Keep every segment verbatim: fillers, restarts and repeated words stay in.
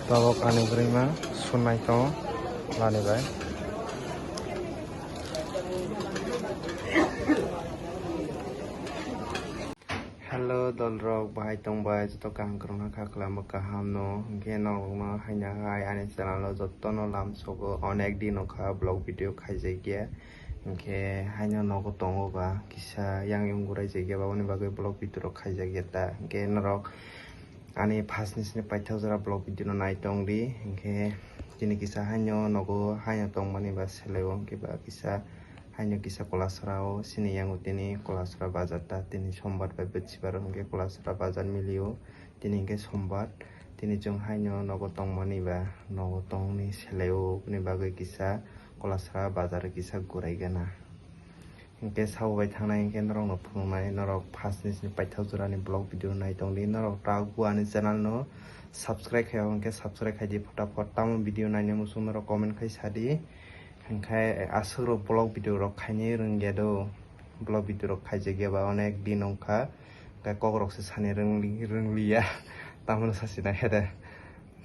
Tabok ani bwrwima sunai tongo lani bai. Hello dolrok, bahai tongbai joto kaham kwrwngna kha, kwlamo kaham no. Hinkhe norokno haino hai ani channel o jotono lamsogo, onek din wngkha vlog video khaijakya. Hinkhe haino nogo tongo ba kisa yang yung gurai jakya, baboni bagwi vlog video rok khaijakya ta. Hinkhe norok ani first ni sini paithak jora vlog video no nai tong di. Hinkhe tini kisa haino nogo haino tongmani ba selai o, hinkhe ba kisa haino kisa Kolasra o sini yango tini Kolasra bazar ta, tini sombar bai bwchibar o hinkhe Kolasra bazar mili o. Tini hinkhe sombar, tini chwng haino nogo tongmani ba nogo tongni selai o, bini bagwi kisa Kolasra bazar kisa gurai gana. Hinkhe sabo bai thangnai hinkhe norokno phunuknai, norok first ni sini paithak jorani vlog video nai tongdi, norok ta guani channel no subscribe khaiyok hinkhe subscribe khaidi phota phot, tamo video naina muchung norok comment khai sadi. Hinkhe aswk rok vlog video rok khainai rwngya do, vlog video rok khaijakya ba onek din wngkha, hinkhe kok rok se sani rwngli-, rwngliya, tamoni sasi nai khe de.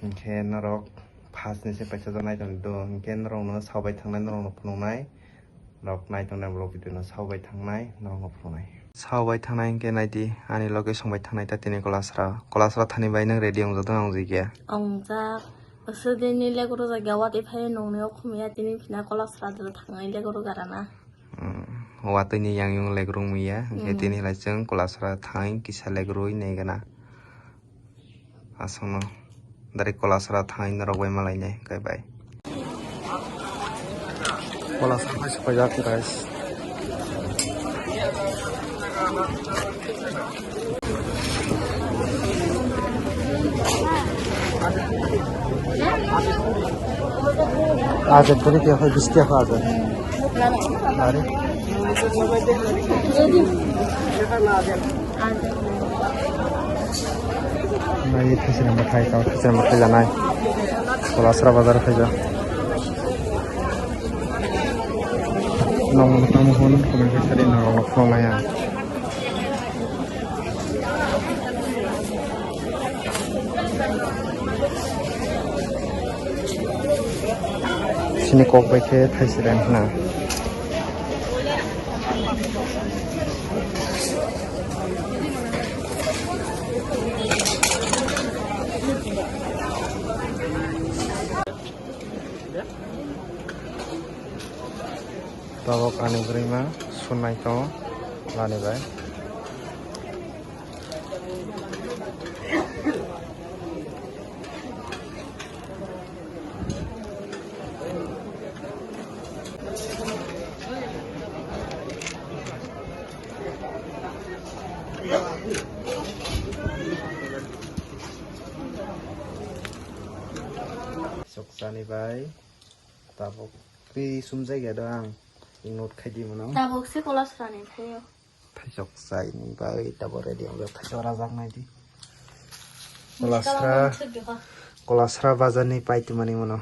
Hinkhe norok first ni se paithak jora nai tongdi do, hinkhe norokno sabo bai thangnai, norokno phunuknai. Rok nai tongnai vlog video no sabo bai thangnai, norokno phunuknai. Sabo bai thangnai hinkhe naidi ani location bai thangnai ta tini Kolasra. Kolasra thani bai nwng ready wngjak do na wngjak ya? Wngjak. Aswk dini legro jagya watwi phai nungni o khumya tini phina Kolasra do thangnai legro garana. Hmm, watwi ni yang yung legro wngya, hinkhe Hmm. tini lai chwng Kolasra thang kisa legro wi nai gana. Aswkno direct Kolasra thangwi norok bai malainai, kai bai. Kolasra bai sopaijak, guys. Aje, buri tiya kho, bis tiya kho aje. Are. Nai thaisina mwthai, tamo thaisina mwthai janai. Kolasra bazar khaija. Nong tamo hwn, comment khe sadi, nong phone laya. Sini kok bai khe thaisireng hwna. Tabok ani bwrwima sunai tongo lani bai. Sok chani bai. Tabok twi sumjak ya do ang. Ignore khai di mano. Tabok se Kolasra ni thaio. Thaisok chai ni bai tabok ready wngjak, thaisok rajak nai di. Kolasra, Kolasra bazar ni pai twi mani mano.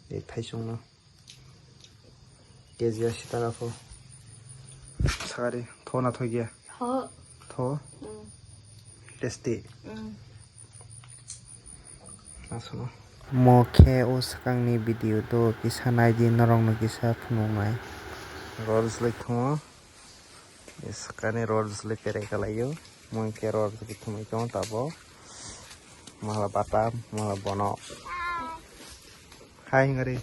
E thaisok no. K G asi taka pho. Sakari, tho na thok ya? Tho. Tho? Mm. Tasty? Mm. Asono. Mo khe o swkangni video do kisa nai di, norokno kisa phunuknai. Road slai thungo. Swkangni road slai perai kalaio. Mo khe road slai thumui tongo tabok. Mala batam, mala bono. Hai, hingari.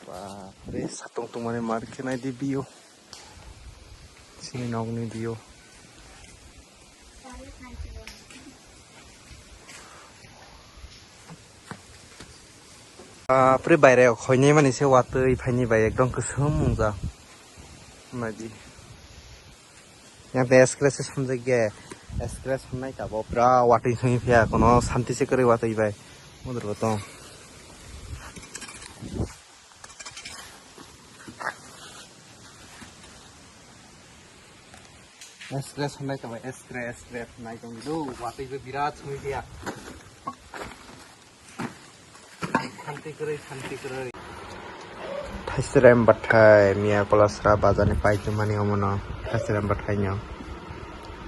Bapre, satung tungmani mar khe nai di view. Sini nokni view. Bapre, baire khoinai mani se watwi phaini bai ekdom kwswm wngjak. Nai di. Yang te scratch se sumjak ge, scratch hwnai tabok pura watwi thangwi phiya, kono santi se kwrwi watwi bai. Modor bo tong. Scratch hwnai tabok, scratch, scratch hwnai tong do, watwi bo birat thangwi phiya. Santi kwrwi, santi kwrwi. Thaisrem bathai miya Kolasra bazar ni pai tongmani omono Thaisrem bathai no.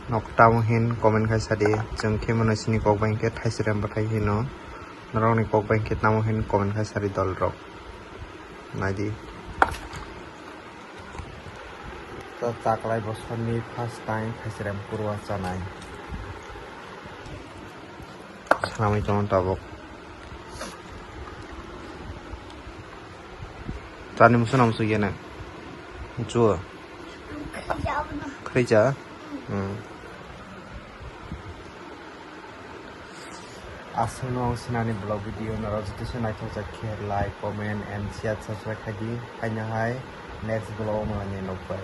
Nok tamo hin comment khai sadi, chwng khe mano sini kok bai khe thaisrem bwthai hino. Norokni kok bai khe tamo hin comment khai sadi dol rok. Naidi. Ta chaklai bosoni first time thaisrem kurwa chanai. Salamai tongo tabuk. Chani musu na musu yena. Musu. Khreja. Hmm. Aswkno ang sinani vlog video norok joto se naithok jak khe like, comment and share, subscribe khai di. Haino hai next vlog o malai nai nokbai.